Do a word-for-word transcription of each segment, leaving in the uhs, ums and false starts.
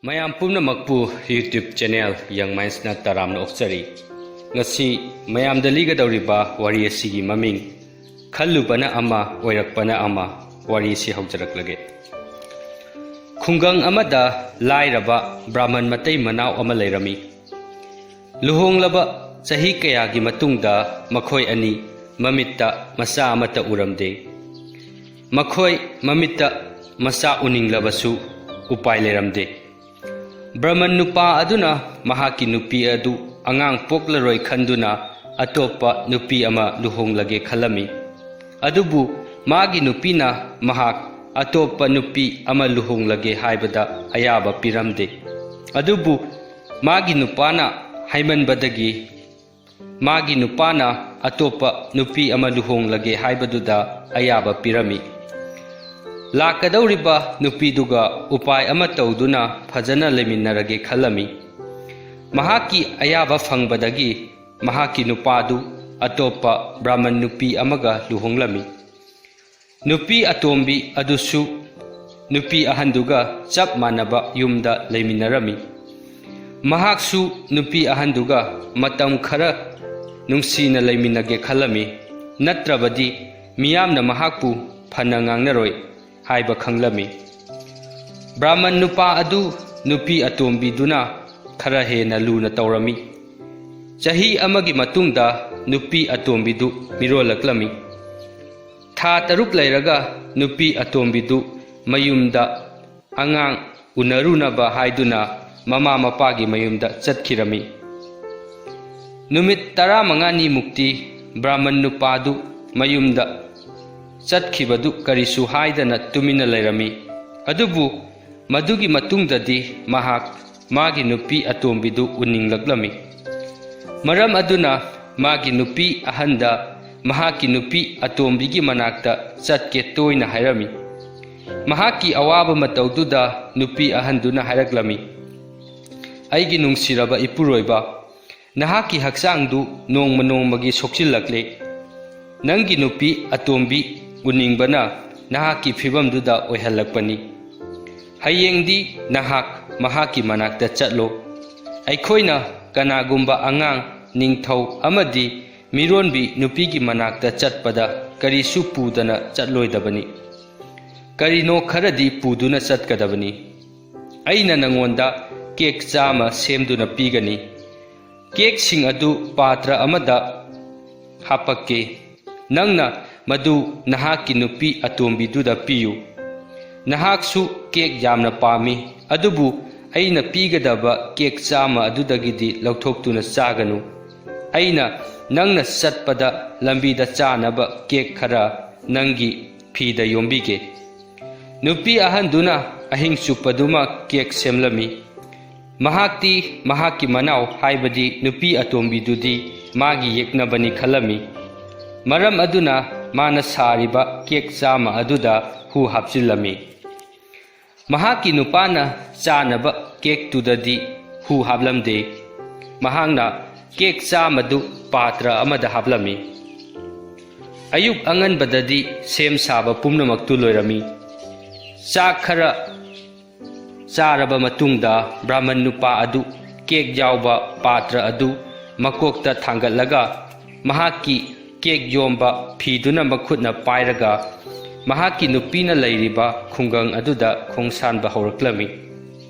ꯃꯌꯥꯝ ꯄꯨꯝꯅꯃꯛꯄꯨ YouTube channel Young Mindsꯅ ꯇꯔꯥꯝꯅ ꯑꯣꯛꯆꯔꯤ꯫ ꯉꯁꯤ ꯃꯌꯥꯝꯗ ꯂꯤꯒꯗꯧꯔꯤꯕ ꯋꯥꯔꯤ ꯑꯁꯤꯒꯤ ꯃꯃꯤꯡ ꯈꯜꯂꯨꯕꯅ ꯑꯃ, ꯑꯣꯏꯔꯛꯄꯅ ꯑꯃ꯫ ꯋꯥꯔꯤꯁꯤ ꯍꯧꯖꯔꯛꯂꯒꯦ꯫ ꯈꯨꯡꯒꯪ ꯑꯃꯗ ꯂꯥꯏꯔꯕ ꯕ꯭ꯔꯥꯍꯃꯟ ꯃꯇꯩ ꯃꯅꯥꯎ ꯑꯃ ꯂꯩꯔꯝꯃꯤ꯫ ꯂꯨꯍꯣꯡꯂꯕ ꯆꯍꯤ ꯀꯌꯥꯒꯤ ꯃꯇꯨꯡꯗ ꯃꯈꯣꯏ ꯑꯅꯤ ꯃꯃꯤꯠꯇ ꯃꯆꯥ ꯑꯃꯠꯇ ꯎꯔꯝꯗꯦ꯫ ꯃꯈꯣꯏ ꯃꯃꯤꯠꯇ ꯃꯆꯥ ꯎꯅꯤꯡꯂꯕꯁꯨ ꯎꯄꯥꯏ ꯂꯩꯔꯝꯗꯦ꯫ ꯕ꯭ꯔꯍꯃꯟ ꯅꯨꯄꯥ ꯑꯗꯨꯅ ꯃꯍꯥꯛꯀꯤ ꯅꯨꯄꯤ ꯑꯗꯨ ꯑꯉꯥꯡ ꯄꯣꯛꯂꯔꯣꯏ ꯈꯟꯗꯨꯅ ꯑꯇꯣꯞꯄ ꯅꯨꯄꯤ ꯑꯃ ꯂꯨꯍꯣꯡꯂꯒꯦ ꯈꯜꯂꯝꯃꯤ꯫ ꯑꯗꯨꯕꯨ ꯃꯥꯒꯤ ꯅꯨꯄꯤꯅ ꯃꯍꯥꯛ ꯑꯇꯣꯞꯄ ꯅꯨꯄꯤ ꯑꯃ ꯂꯨꯍꯣꯡꯂꯒꯦ ꯍꯥꯏꯕꯗ ꯑꯌꯥꯕ ꯄꯤꯔꯝꯗꯦ꯫ ꯑꯗꯨꯕꯨ ꯃꯥꯒꯤ ꯅꯨꯄꯥꯅ ꯍꯥꯏꯃꯟꯕꯗꯒꯤ ꯃꯥꯒꯤ ꯅꯨꯄꯥꯅ ꯑꯇꯣꯞꯄ ꯅꯨꯄꯤ ꯑꯃ ꯂꯨꯍꯣꯡꯂꯒꯦ ꯍꯥꯏꯕꯗꯨꯗ ꯑꯌꯥꯕ ꯄꯤꯔꯝꯃꯤ꯫ ꯂꯥꯛꯀꯗꯧꯔꯤꯕ ꯅꯨꯄꯤꯗꯨꯒ ꯎꯄꯥꯏ ꯑꯃ ꯇꯧꯗꯨꯅ ꯐꯖꯅ ꯂꯩꯃꯤꯟꯅꯔꯒꯦ ꯈꯜꯂꯝꯃꯤ꯫ ꯃꯍꯥꯛꯀꯤ ꯑꯌꯥꯕ ꯐꯪꯕꯗꯒꯤ ꯃꯍꯥꯛꯀꯤ ꯅꯨꯄꯥꯗꯨ ꯑꯇꯣꯞꯄ ꯕ꯭ꯔꯥꯍꯃꯟ ꯅꯨꯄꯤ ꯑꯃꯒ ꯂꯨꯍꯣꯡꯂꯝꯃꯤ꯫ ꯅꯨꯄꯤ ꯑꯇꯣꯝꯕꯤ ꯑꯗꯨꯁꯨ ꯅꯨꯄꯤ ꯑꯍꯟꯗꯨꯒ ꯆꯞ ꯃꯥꯟꯅꯕ ꯌꯨꯝꯗ ꯂꯩꯃꯤꯟꯅꯔꯝꯃꯤ꯫ ꯃꯍꯥꯛꯁꯨ ꯅꯨꯄꯤ ꯑꯍꯟꯗꯨꯒ ꯃꯇꯝ ꯈꯔ ꯅꯨꯡꯁꯤꯅ ꯂꯩꯃꯤꯟꯅꯒꯦ ꯈꯜꯂꯝꯃꯤ, ꯅꯠꯇ꯭ꯔꯕꯗꯤ ꯃꯤꯌꯥꯝꯅ ꯃꯍꯥꯛꯄꯨ ꯐꯅ ꯉꯥꯡꯅꯔꯣꯏ ꯍꯥꯏꯕ ꯈꯪꯂꯝꯃꯤ꯫ ꯕ꯭ꯔꯥꯍꯃꯟ ꯅꯨꯄꯥ ꯑꯗꯨ ꯅꯨꯄꯤ ꯑꯇꯣꯝꯕꯤꯗꯨꯅ ꯈꯔ ꯍꯦꯟꯅ ꯂꯨꯅ ꯇꯧꯔꯝꯃꯤ꯫ ꯆꯍꯤ ꯑꯃꯒꯤ ꯃꯇꯨꯡꯗ ꯅꯨꯄꯤ ꯑꯇꯣꯝꯕꯤꯗꯨ ꯃꯤꯔꯣꯜꯂꯛꯂꯝꯃꯤ꯫ ꯊꯥ ꯇꯔꯨꯛ ꯂꯩꯔꯒ ꯅꯨꯄꯤ ꯑꯇꯣꯝꯕꯤꯗꯨ ꯃꯌꯨꯝꯗ ꯑꯉꯥꯡ ꯎꯅꯔꯨꯅꯕ ꯍꯥꯏꯗꯨꯅ ꯃꯃꯥ ꯃꯄꯥꯒꯤ ꯃꯌꯨꯝꯗ ꯆꯠꯈꯤꯔꯝꯃꯤ꯫ ꯅꯨꯃꯤꯠ ꯇꯔꯥꯃꯉꯥꯅꯤꯃꯨꯛꯇꯤ ꯕ꯭ꯔꯥꯍꯃꯟ ꯅꯨꯄꯥꯗꯨ ꯃꯌꯨꯝꯗ ꯆꯠꯈꯤꯕꯗꯨ ꯀꯔꯤꯁꯨ ꯍꯥꯏꯗꯅ ꯇꯨꯃꯤꯟꯅ ꯂꯩꯔꯝꯃꯤ꯫ ꯑꯗꯨꯕꯨ ꯃꯗꯨꯒꯤ ꯃꯇꯨꯡꯗꯗꯤ ꯃꯍꯥꯛ ꯃꯥꯒꯤ ꯅꯨꯄꯤ ꯑꯇꯣꯝꯕꯤꯗꯨ ꯎꯅꯤꯡꯂꯛꯂꯝꯃꯤ꯫ ꯃꯔꯝ ꯑꯗꯨꯅ ꯃꯥꯒꯤ ꯅꯨꯄꯤ ꯑꯍꯟꯗ ꯃꯍꯥꯛꯀꯤ ꯅꯨꯄꯤ ꯑꯇꯣꯝꯕꯤꯒꯤ ꯃꯅꯥꯛꯇ ꯆꯠꯀꯦ ꯇꯣꯏꯅ ꯍꯥꯏꯔꯝꯃꯤ꯫ ꯃꯍꯥꯛꯀꯤ ꯑꯋꯥꯕ ꯃꯇꯧꯗꯨꯗ ꯅꯨꯄꯤ ꯑꯍꯟꯗꯨꯅ ꯍꯥꯏꯔꯛꯂꯝꯃꯤ, "ꯑꯩꯒꯤ ꯅꯨꯡꯁꯤꯔꯕ ꯏꯄꯨꯔꯣꯏꯕ, ꯅꯍꯥꯛꯀꯤ ꯍꯛꯆꯥꯡꯗꯨ ꯅꯣꯡꯃ ꯅꯣꯡꯃꯒꯤ ꯁꯣꯛꯆꯤꯜꯂꯛꯂꯦ꯫ ꯅꯪꯒꯤ ꯅꯨꯄꯤ ꯑꯇꯣꯝꯕꯤ ꯎꯅꯤꯡꯕꯅ ꯅꯍꯥꯛꯀꯤ ꯐꯤꯕꯝꯗꯨꯗ ꯑꯣꯏꯍꯜꯂꯛꯄꯅꯤ꯫ "ꯍꯌꯦꯡꯗꯤ ꯅꯍꯥꯛ ꯃꯍꯥꯛꯀꯤ ꯃꯅꯥꯛꯇ ꯆꯠꯂꯣ꯫ ꯑꯩꯈꯣꯏꯅ ꯀꯅꯥꯒꯨꯝꯕ ꯑꯉꯥꯡ, ꯅꯤꯡꯊꯧ ꯑꯃꯗꯤ ꯃꯤꯔꯣꯟꯕꯤ ꯅꯨꯄꯤꯒꯤ ꯃꯅꯥꯛꯇ ꯆꯠꯄꯗ ꯀꯔꯤꯁꯨ ꯄꯨꯗꯅ ꯆꯠꯂꯣꯏꯗꯕꯅꯤ꯫ ꯀꯔꯤꯅꯣ ꯈꯔꯗꯤ ꯄꯨꯗꯨꯅ ꯆꯠꯀꯗꯕꯅꯤ꯫ ꯑꯩꯅ ꯅꯉꯣꯟꯗ ꯀꯦꯛ ꯆꯥꯃ ꯁꯦꯝꯗꯨꯅ ꯄꯤꯒꯅꯤ꯫ ꯀꯦꯛꯁꯤꯡ ꯑꯗꯨ ꯄꯥꯇ꯭ꯔ ꯑꯃꯗ ꯍꯥꯞꯄꯛꯀꯦ꯫ ꯅꯪꯅ ꯃꯗꯨ ꯅꯍꯥꯛꯀꯤ ꯅꯨꯄꯤ ꯑꯇꯣꯝꯕꯤꯗꯨꯗ ꯄꯤꯌꯨ꯫ ꯅꯍꯥꯛꯁꯨ ꯀꯦꯛ ꯌꯥꯝꯅ ꯄꯥꯝꯃꯤ, ꯑꯗꯨꯕꯨ ꯑꯩꯅ ꯄꯤꯒꯗꯕ ꯀꯦꯛ ꯆꯥꯃ ꯑꯗꯨꯗꯒꯤꯗꯤ ꯂꯧꯊꯣꯛꯇꯨꯅ ꯆꯥꯒꯅꯨ꯫ ꯑꯩꯅ ꯅꯪꯅ ꯆꯠꯄꯗ ꯂꯝꯕꯤꯗ ꯆꯥꯅꯕ ꯀꯦꯛ ꯈꯔ ꯅꯪꯒꯤ ꯐꯤꯗ ꯌꯣꯝꯕꯤꯒꯦ꯫" ꯅꯨꯄꯤ ꯑꯍꯟꯗꯨꯅ ꯑꯍꯤꯡ ꯆꯨꯞꯄꯗꯨꯃ ꯀꯦꯛ ꯁꯦꯝꯂꯝꯃꯤ꯫ ꯃꯍꯥꯛꯇꯤ ꯃꯍꯥꯛꯀꯤ ꯃꯅꯥꯎ, ꯍꯥꯏꯕꯗꯤ ꯅꯨꯄꯤ ꯑꯇꯣꯝꯕꯤꯗꯨꯗꯤ ꯃꯥꯒꯤ ꯌꯦꯛꯅꯕꯅꯤ ꯈꯜꯂꯝꯃꯤ꯫ ꯃꯔꯝ ꯑꯗꯨꯅ ꯃꯥꯅ ꯁꯥꯔꯤꯕ ꯀꯦꯛ ꯆꯥꯃ ꯑꯗꯨꯗ ꯍꯨ ꯍꯥꯞꯆꯤꯜꯂꯝꯃꯤ꯫ ꯃꯍꯥꯛꯀꯤ ꯅꯨꯄꯥꯅ ꯆꯥꯅꯕ ꯀꯦꯛꯇꯨꯗꯗꯤ ꯍꯨ ꯍꯥꯞꯂꯝꯗꯦ꯫ ꯃꯍꯥꯛꯅ ꯀꯦꯛ ꯆꯥꯃꯗꯨ ꯄꯥꯇ꯭ꯔ ꯑꯃꯗ ꯍꯥꯞꯂꯝꯃꯤ꯫ ꯑꯌꯨꯛ ꯑꯉꯟꯕꯗꯗꯤ ꯁꯦꯝ ꯁꯥꯕ ꯄꯨꯝꯅꯃꯛꯇꯨ ꯂꯣꯏꯔꯝꯃꯤ꯫ ꯆꯥꯛ ꯈꯔ ꯆꯥꯔꯕ ꯃꯇꯨꯡꯗ ꯕ꯭ꯔꯥꯍꯃꯟ ꯅꯨꯄꯥ ꯑꯗꯨ ꯀꯦꯛ ꯌꯥꯎꯕ ꯄꯥꯇ꯭ꯔ ꯑꯗꯨ ꯃꯀꯣꯛꯇ ꯊꯥꯡꯒꯠꯂꯒ ꯃꯍꯥꯛꯀꯤ ꯀꯦꯛ ꯌꯣꯝꯕ ꯐꯤꯗꯨꯅ ꯃꯈꯨꯠꯅ ꯄꯥꯏꯔꯒ ꯃꯍꯥꯛꯀꯤ ꯅꯨꯄꯤꯅ ꯂꯩꯔꯤꯕ ꯈꯨꯡꯒꯪ ꯑꯗꯨꯗ ꯈꯣꯡꯁꯥꯟꯕ ꯍꯧꯔꯛꯂꯝꯃꯤ꯫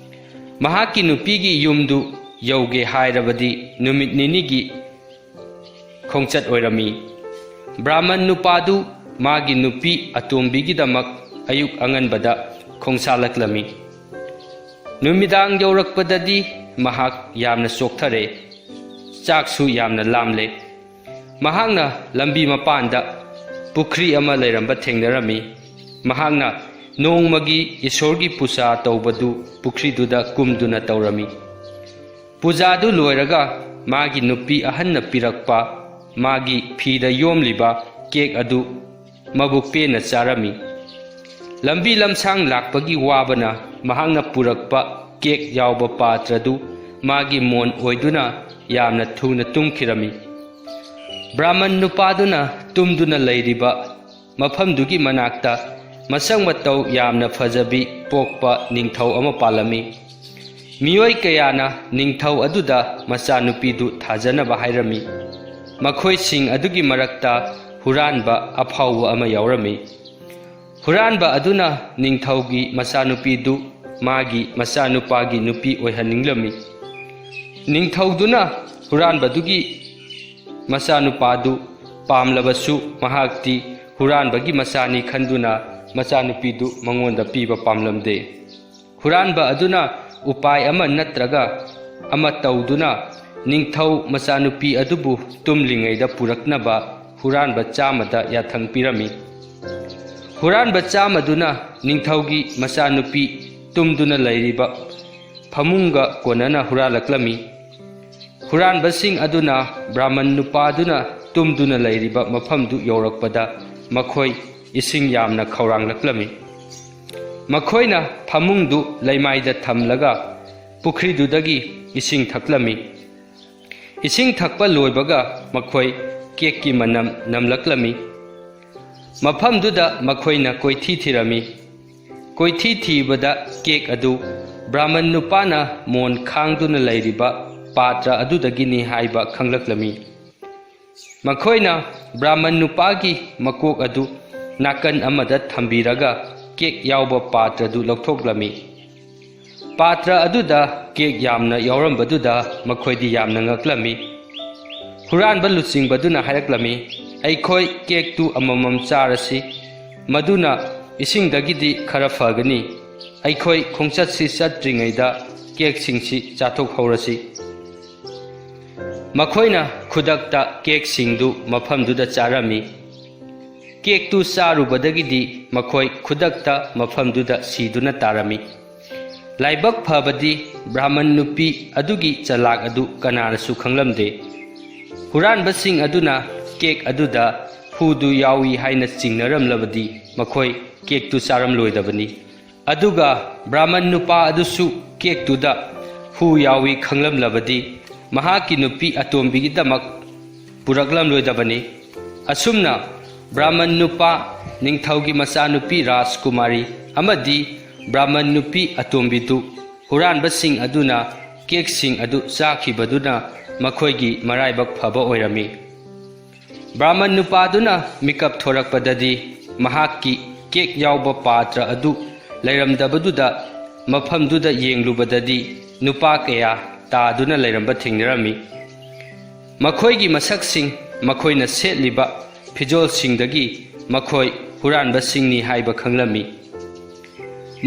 ꯃꯍꯥꯛꯀꯤ ꯅꯨꯄꯤꯒꯤ ꯌꯨꯝꯗꯨ ꯌꯧꯒꯦ ꯍꯥꯏꯔꯕꯗꯤ ꯅꯨꯃꯤꯠ ꯅꯤꯅꯤꯒꯤ ꯈꯣꯡꯆꯠ ꯑꯣꯏꯔꯝꯃꯤ꯫ ꯕ꯭ꯔꯥꯍꯃꯟ ꯅꯨꯄꯥꯗꯨ ꯃꯥꯒꯤ ꯅꯨꯄꯤ ꯑꯇꯣꯝꯕꯤꯒꯤꯗꯃꯛ ꯑꯌꯨꯛ ꯑꯉꯟꯕꯗ ꯈꯣꯡꯁꯥꯜꯂꯛꯂꯝꯃꯤ꯫ ꯅꯨꯃꯤꯗꯥꯡ ꯌꯧꯔꯛꯄꯗꯗꯤ ꯃꯍꯥꯛ ꯌꯥꯝꯅ ꯆꯣꯛꯊꯔꯦ꯫ ꯆꯥꯛꯁꯨ ꯌꯥꯝꯅ ꯂꯥꯝꯂꯦ꯫ ꯃꯍꯥꯛꯅ ꯂꯝꯕꯤ ꯃꯄꯥꯟꯗ ꯄꯨꯈ꯭ꯔꯤ ꯑꯃ ꯂꯩꯔꯝꯕ ꯊꯦꯡꯅꯔꯝꯃꯤ꯫ ꯃꯍꯥꯛꯅ ꯅꯣꯡꯃꯒꯤ ꯏꯁꯣꯔꯒꯤ ꯄꯨꯖꯥ ꯇꯧꯕꯗꯨ ꯄꯨꯈ꯭ꯔꯤꯗꯨꯗ ꯀꯨꯝꯗꯨꯅ ꯇꯧꯔꯝꯃꯤ꯫ ꯄꯨꯖꯥꯗꯨ ꯂꯣꯏꯔꯒ ꯃꯥꯒꯤ ꯅꯨꯄꯤ ꯑꯍꯟꯅ ꯄꯤꯔꯛꯄ ꯃꯥꯒꯤ ꯐꯤꯗ ꯌꯣꯝꯂꯤꯕ ꯀꯦꯛ ꯑꯗꯨ ꯃꯕꯨꯛ ꯄꯦꯟꯅ ꯆꯥꯔꯝꯃꯤ꯫ ꯂꯝꯕꯤ ꯂꯝꯁꯥꯡ ꯂꯥꯛꯄꯒꯤ ꯋꯥꯕꯅ ꯃꯍꯥꯛꯅ ꯄꯨꯔꯛꯄ ꯀꯦꯛ ꯌꯥꯎꯕ ꯄꯥꯇ꯭ꯔꯗꯨ ꯃꯥꯒꯤ ꯃꯣꯟ ꯑꯣꯏꯗꯨꯅ ꯌꯥꯝꯅ ꯊꯨꯅ ꯇꯨꯝꯈꯤꯔꯝꯃꯤ꯫ ꯕ꯭ꯔꯥꯍꯃꯟ ꯅꯨꯄꯥꯗꯨꯅ ꯇꯨꯝꯗꯨꯅ ꯂꯩꯔꯤꯕ ꯃꯐꯝꯗꯨꯒꯤ ꯃꯅꯥꯛꯇ ꯃꯁꯛ ꯃꯇꯧ ꯌꯥꯝꯅ ꯐꯖꯕꯤ ꯄꯣꯛꯄ ꯅꯤꯡꯊꯧ ꯑꯃ ꯄꯥꯜꯂꯝꯃꯤ꯫ ꯃꯤꯑꯣꯏ ꯀꯌꯥꯅ ꯅꯤꯡꯊꯧ ꯑꯗꯨꯗ ꯃꯆꯥꯅꯨꯄꯤꯗꯨ ꯊꯥꯖꯅꯕ ꯍꯥꯏꯔꯝꯃꯤ꯫ ꯃꯈꯣꯏꯁꯤꯡ ꯑꯗꯨꯒꯤ ꯃꯔꯛꯇ ꯍꯨꯔꯥꯟꯕ ꯑꯐꯥꯎꯕ ꯑꯃ ꯌꯥꯎꯔꯝꯃꯤ꯫ ꯍꯨꯔꯥꯟꯕ ꯑꯗꯨꯅ ꯅꯤꯡꯊꯧꯒꯤ ꯃꯆꯥꯅꯨꯄꯤꯗꯨ ꯃꯥꯒꯤ ꯃꯆꯥꯅꯨꯄꯥꯒꯤ ꯅꯨꯄꯤ ꯑꯣꯏꯍꯟꯅꯤꯡꯂꯝꯃꯤ꯫ ꯅꯤꯡꯊꯧꯗꯨꯅ ꯍꯨꯔꯥꯟꯕꯗꯨꯒꯤ ꯃꯆꯥꯅꯨꯄꯥꯗꯨ ꯄꯥꯝꯂꯕꯁꯨ, ꯃꯍꯥꯛꯇꯤ ꯍꯨꯔꯥꯟꯕꯒꯤ ꯃꯆꯥꯅꯤ ꯈꯟꯗꯨꯅ ꯃꯆꯥꯅꯨꯄꯤꯗꯨ ꯃꯉꯣꯟꯗ ꯄꯤꯕ ꯄꯥꯝꯂꯝꯗꯦ꯫ ꯍꯨꯔꯥꯟꯕ ꯑꯗꯨꯅ ꯎꯄꯥꯏ ꯑꯃ ꯅꯠꯇ꯭ꯔꯒ ꯑꯃ ꯇꯧꯗꯨꯅ ꯅꯤꯡꯊꯧ ꯃꯆꯥꯅꯨꯄꯤ ꯑꯗꯨꯕꯨ ꯇꯨꯝꯂꯤꯉꯩꯗ ꯄꯨꯔꯛꯅꯕ ꯍꯨꯔꯥꯟꯕ ꯆꯥꯝꯃꯗ ꯌꯥꯊꯪ ꯄꯤꯔꯝꯃꯤ꯫ ꯍꯨꯔꯥꯟꯕ ꯆꯥꯝꯃꯗꯨꯅ ꯅꯤꯡꯊꯧꯒꯤ ꯃꯆꯥꯅꯨꯄꯤ ꯇꯨꯝꯗꯨꯅ ꯂꯩꯔꯤꯕ ꯐꯃꯨꯡꯒ ꯀꯣꯟꯅꯅ ꯍꯨꯔꯥꯜꯂꯛꯂꯝꯃꯤ꯫ ꯍꯨꯔꯥꯟꯕꯁꯤꯡ ꯑꯗꯨꯅ ꯕ꯭ꯔꯥꯍꯃꯟ ꯅꯨꯄꯥꯗꯨꯅ ꯇꯨꯝꯗꯨꯅ ꯂꯩꯔꯤꯕ ꯃꯐꯝꯗꯨ ꯌꯧꯔꯛꯄꯗ ꯃꯈꯣꯏ ꯏꯁꯤꯡ ꯌꯥꯝꯅ ꯈꯧꯔꯥꯡꯂꯛꯂꯝꯃꯤ꯫ ꯃꯈꯣꯏꯅ ꯐꯃꯨꯡꯗꯨ ꯂꯩꯃꯥꯏꯗ ꯊꯝꯂꯒ ꯄꯨꯈ꯭ꯔꯤꯗꯨꯗꯒꯤ ꯏꯁꯤꯡ ꯊꯛꯂꯝꯃꯤ꯫ ꯏꯁꯤꯡ ꯊꯛꯄ ꯂꯣꯏꯕꯒ ꯃꯈꯣꯏ ꯀꯦꯛꯀꯤ ꯃꯅꯝ ꯅꯝꯂꯛꯂꯝꯃꯤ꯫ ꯃꯐꯝꯗꯨꯗ ꯃꯈꯣꯏꯅ ꯀꯣꯏꯊꯤ ꯊꯤꯔꯝꯃꯤ꯫ ꯀꯣꯏꯊꯤ ꯊꯤꯕꯗ ꯀꯦꯛ ꯑꯗꯨ ꯕ꯭ꯔꯥꯍꯃꯟ ꯅꯨꯄꯥꯅ ꯃꯣꯟ ꯈꯥꯡꯗꯨꯅ ꯂꯩꯔꯤꯕ ꯄꯥꯇ꯭ꯔ ꯑꯗꯨꯗꯒꯤꯅꯤ ꯍꯥꯏꯕ ꯈꯪꯂꯛꯂꯝꯃꯤ꯫ ꯃꯈꯣꯏꯅ ꯕ꯭ꯔꯥꯍꯃꯟ ꯅꯨꯄꯥꯒꯤ ꯃꯀꯣꯛ ꯑꯗꯨ ꯅꯥꯀꯟ ꯑꯃꯗ ꯊꯝꯕꯤꯔꯒ ꯀꯦꯛ ꯌꯥꯎꯕ ꯄꯥꯇ꯭ꯔꯗꯨ ꯂꯧꯊꯣꯛꯂꯝꯃꯤ꯫ ꯄꯥꯇ꯭ꯔ ꯑꯗꯨꯗ ꯀꯦꯛ ꯌꯥꯝꯅ ꯌꯥꯎꯔꯝꯕꯗꯨꯗ ꯃꯈꯣꯏꯗꯤ ꯌꯥꯝꯅ ꯉꯛꯂꯝꯃꯤ꯫ ꯍꯨꯔꯥꯟꯕ ꯂꯨꯆꯤꯡꯕꯗꯨꯅ ꯍꯥꯏꯔꯛꯂꯝꯃꯤ, "ꯑꯩꯈꯣꯏ ꯀꯦꯛꯇꯨ ꯑꯃꯃꯝ ꯆꯥꯔꯁꯤ, ꯃꯗꯨꯅ ꯏꯁꯤꯡꯗꯒꯤꯗꯤ ꯈꯔ ꯐꯒꯅꯤ꯫ ꯑꯩꯈꯣꯏ ꯈꯣꯡꯆꯠꯁꯤ ꯆꯠꯇ꯭ꯔꯤꯉꯩꯗ ꯀꯦꯛꯁꯤꯡꯁꯤ ꯆꯥꯊꯣꯛꯍꯧꯔꯁꯤ"꯫ ꯃꯈꯣꯏꯅ ꯈꯨꯗꯛꯇ ꯀꯦꯛꯁꯤꯡꯗꯨ ꯃꯐꯝꯗꯨꯗ ꯆꯥꯔꯝꯃꯤ꯫ ꯀꯦꯛꯇꯨ ꯆꯥꯔꯨꯕꯗꯒꯤꯗꯤ ꯃꯈꯣꯏ ꯈꯨꯗꯛꯇ ꯃꯐꯝꯗꯨꯗ ꯁꯤꯗꯨꯅ ꯇꯥꯔꯝꯃꯤ꯫ ꯂꯥꯏꯕꯛ ꯐꯕꯗꯤ ꯕ꯭ꯔꯥꯍꯃꯟ ꯅꯨꯄꯤ ꯑꯗꯨꯒꯤ ꯆꯂꯥꯛ ꯑꯗꯨ ꯀꯅꯥꯅꯁꯨ ꯈꯪꯂꯝꯗꯦ꯫ ꯍꯨꯔꯥꯟꯕꯁꯤꯡ ꯑꯗꯨꯅ ꯀꯦꯛ ꯑꯗꯨꯗ ꯍꯨꯗꯨ ꯌꯥꯎꯏ ꯍꯥꯏꯅ ꯆꯤꯡꯅꯔꯝꯂꯕꯗꯤ ꯃꯈꯣꯏ ꯀꯦꯛꯇꯨ ꯆꯥꯔꯝꯂꯣꯏꯗꯕꯅꯤ꯫ ꯑꯗꯨꯒ ꯕ꯭ꯔꯥꯍꯃꯟ ꯅꯨꯄꯥ ꯑꯗꯨꯁꯨ ꯀꯦꯛꯇꯨꯗ ꯍꯨ ꯌꯥꯎꯏ ꯈꯪꯂꯝꯂꯕꯗꯤ ꯃꯍꯥꯛꯀꯤ ꯅꯨꯄꯤ ꯑꯇꯣꯝꯕꯤꯒꯤꯗꯃꯛ ꯄꯨꯔꯛꯂꯝꯂꯣꯏꯗꯕꯅꯤ꯫ ꯑꯁꯨꯝꯅ ꯕ꯭ꯔꯥꯍꯃꯟ ꯅꯨꯄꯥ, ꯅꯤꯡꯊꯧꯒꯤ ꯃꯆꯥꯅꯨꯄꯤ ꯔꯥꯖꯀꯨꯃꯥꯔꯤ ꯑꯃꯗꯤ ꯕ꯭ꯔꯥꯍꯃꯟ ꯅꯨꯄꯤ ꯑꯇꯣꯝꯕꯤꯗꯨ ꯍꯨꯔꯥꯟꯕꯁꯤꯡ ꯑꯗꯨꯅ ꯀꯦꯛꯁꯤꯡ ꯑꯗꯨ ꯆꯥꯈꯤꯕꯗꯨꯅ ꯃꯈꯣꯏꯒꯤ ꯃꯔꯥꯏꯕꯛ ꯐꯕ ꯑꯣꯏꯔꯝꯃꯤ꯫ ꯕ꯭ꯔꯥꯍꯃꯟ ꯅꯨꯄꯥꯗꯨꯅ ꯃꯤꯀꯞ ꯊꯣꯔꯛꯄꯗꯗꯤ ꯃꯍꯥꯛꯀꯤ ꯀꯦꯛ ꯌꯥꯎꯕ ꯄꯥꯇ꯭ꯔ ꯑꯗꯨ ꯂꯩꯔꯝꯗꯕꯗꯨꯗ ꯃꯐꯝꯗꯨꯗ ꯌꯦꯡꯂꯨꯕꯗꯗꯤ ꯅꯨꯄꯥ ꯀꯌꯥ ꯇꯥꯗꯨꯅ ꯂꯩꯔꯝꯕ ꯊꯦꯡꯅꯔꯝꯃꯤ꯫ ꯃꯈꯣꯏꯒꯤ ꯃꯁꯛꯁꯤꯡ, ꯃꯈꯣꯏꯅ ꯁꯦꯠꯂꯤꯕ ꯐꯤꯖꯣꯜꯁꯤꯡꯗꯒꯤ ꯃꯈꯣꯏ ꯍꯨꯔꯥꯟꯕꯁꯤꯡꯅꯤ ꯍꯥꯏꯕ ꯈꯪꯂꯝꯃꯤ꯫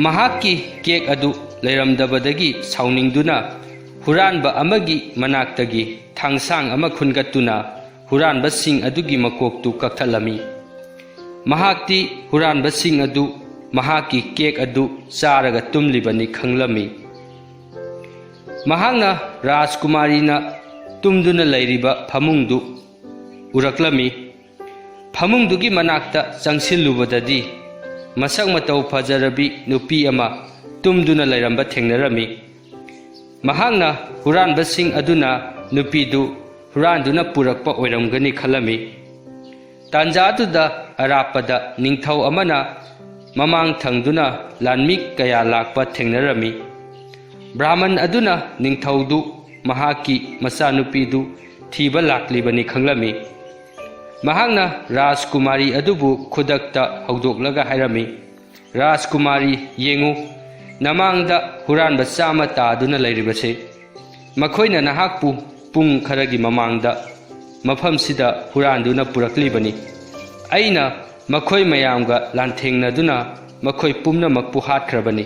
ꯃꯍꯥꯛꯀꯤ ꯀꯦꯛ ꯑꯗꯨ ꯂꯩꯔꯝꯗꯕꯗꯒꯤ ꯁꯥꯎꯅꯤꯡꯗꯨꯅ ꯍꯨꯔꯥꯟꯕ ꯑꯃꯒꯤ ꯃꯅꯥꯛꯇꯒꯤ ꯊꯥꯡꯁꯥꯡ ꯑꯃ ꯈꯨꯟꯒꯠꯇꯨꯅ ꯍꯨꯔꯥꯟꯕꯁꯤꯡ ꯑꯗꯨꯒꯤ ꯃꯀꯣꯛꯇꯨ ꯀꯛꯊꯠꯂꯝꯃꯤ꯫ ꯃꯍꯥꯛꯇꯤ ꯍꯨꯔꯥꯟꯕꯁꯤꯡ ꯑꯗꯨ ꯃꯍꯥꯛꯀꯤ ꯀꯦꯛ ꯑꯗꯨ ꯆꯥꯔꯒ ꯇꯨꯝꯂꯤꯕꯅꯤ ꯈꯪꯂꯝꯃꯤ꯫ ꯃꯍꯥꯛꯅ ꯔꯥꯖꯀꯨꯃꯥꯔꯤꯅ ꯇꯨꯝꯗꯨꯅ ꯂꯩꯔꯤꯕ ꯐꯃꯨꯡꯗꯨ ꯎꯔꯛꯂꯝꯃꯤ꯫ ꯐꯃꯨꯡꯗꯨꯒꯤ ꯃꯅꯥꯛꯇ ꯆꯪꯁꯤꯜꯂꯨꯕꯗꯗꯤ ꯃꯁꯛ ꯃꯇꯧ ꯐꯖꯔꯕꯤ ꯅꯨꯄꯤ ꯑꯃ ꯇꯨꯝꯗꯨꯅ ꯂꯩꯔꯝꯕ ꯊꯦꯡꯅꯔꯝꯃꯤ꯫ ꯃꯍꯥꯛꯅ ꯍꯨꯔꯥꯟꯕꯁꯤꯡ ꯑꯗꯨꯅ ꯅꯨꯄꯤꯗꯨ ꯍꯨꯔꯥꯟꯗꯨꯅ ꯄꯨꯔꯛꯄ ꯑꯣꯏꯔꯝꯒꯅꯤ ꯈꯜꯂꯝꯃꯤ꯫ ꯇꯥꯟꯖꯥꯗꯨꯗ ꯑꯔꯥꯞꯄꯗ ꯅꯤꯡꯊꯧ ꯑꯃꯅ ꯃꯃꯥꯡ ꯊꯪꯗꯨꯅ ꯂꯥꯟꯃꯤ ꯀꯌꯥ ꯂꯥꯛꯄ ꯊꯦꯡꯅꯔꯝꯃꯤ꯫ ꯕ꯭ꯔꯥꯍꯃꯟ ꯑꯗꯨꯅ ꯅꯤꯡꯊꯧꯗꯨ ꯃꯍꯥꯛꯀꯤ ꯃꯆꯥꯅꯨꯄꯤꯗꯨ ꯊꯤꯕ ꯂꯥꯛꯂꯤꯕꯅꯤ ꯈꯪꯂꯝꯃꯤ꯫ ꯃꯍꯥꯛꯅ ꯔꯥꯖꯀꯨꯃꯥꯔꯤ ꯑꯗꯨꯕꯨ ꯈꯨꯗꯛꯇ ꯍꯧꯗꯣꯛꯂꯒ ꯍꯥꯏꯔꯝꯃꯤ, "ꯔꯥꯖꯀꯨꯃꯥꯔꯤ, ꯌꯦꯡꯉꯨ, ꯅꯃꯥꯡꯗ ꯍꯨꯔꯥꯟꯕ ꯆꯥꯝꯃ ꯇꯥꯗꯨꯅ ꯂꯩꯔꯤꯕꯁꯦ꯫ ꯃꯈꯣꯏꯅ ꯅꯍꯥꯛꯄꯨ ꯄꯨꯡ ꯈꯔꯒꯤ ꯃꯃꯥꯡꯗ ꯃꯐꯝꯁꯤꯗ ꯍꯨꯔꯥꯟꯗꯨꯅ ꯄꯨꯔꯛꯂꯤꯕꯅꯤ꯫ ꯑꯩꯅ ꯃꯈꯣꯏ ꯃꯌꯥꯝꯒ ꯂꯥꯟꯊꯦꯡꯅꯗꯨꯅ ꯃꯈꯣꯏ ꯄꯨꯝꯅꯃꯛꯄꯨ ꯍꯥꯠꯈ꯭ꯔꯕꯅꯤ"꯫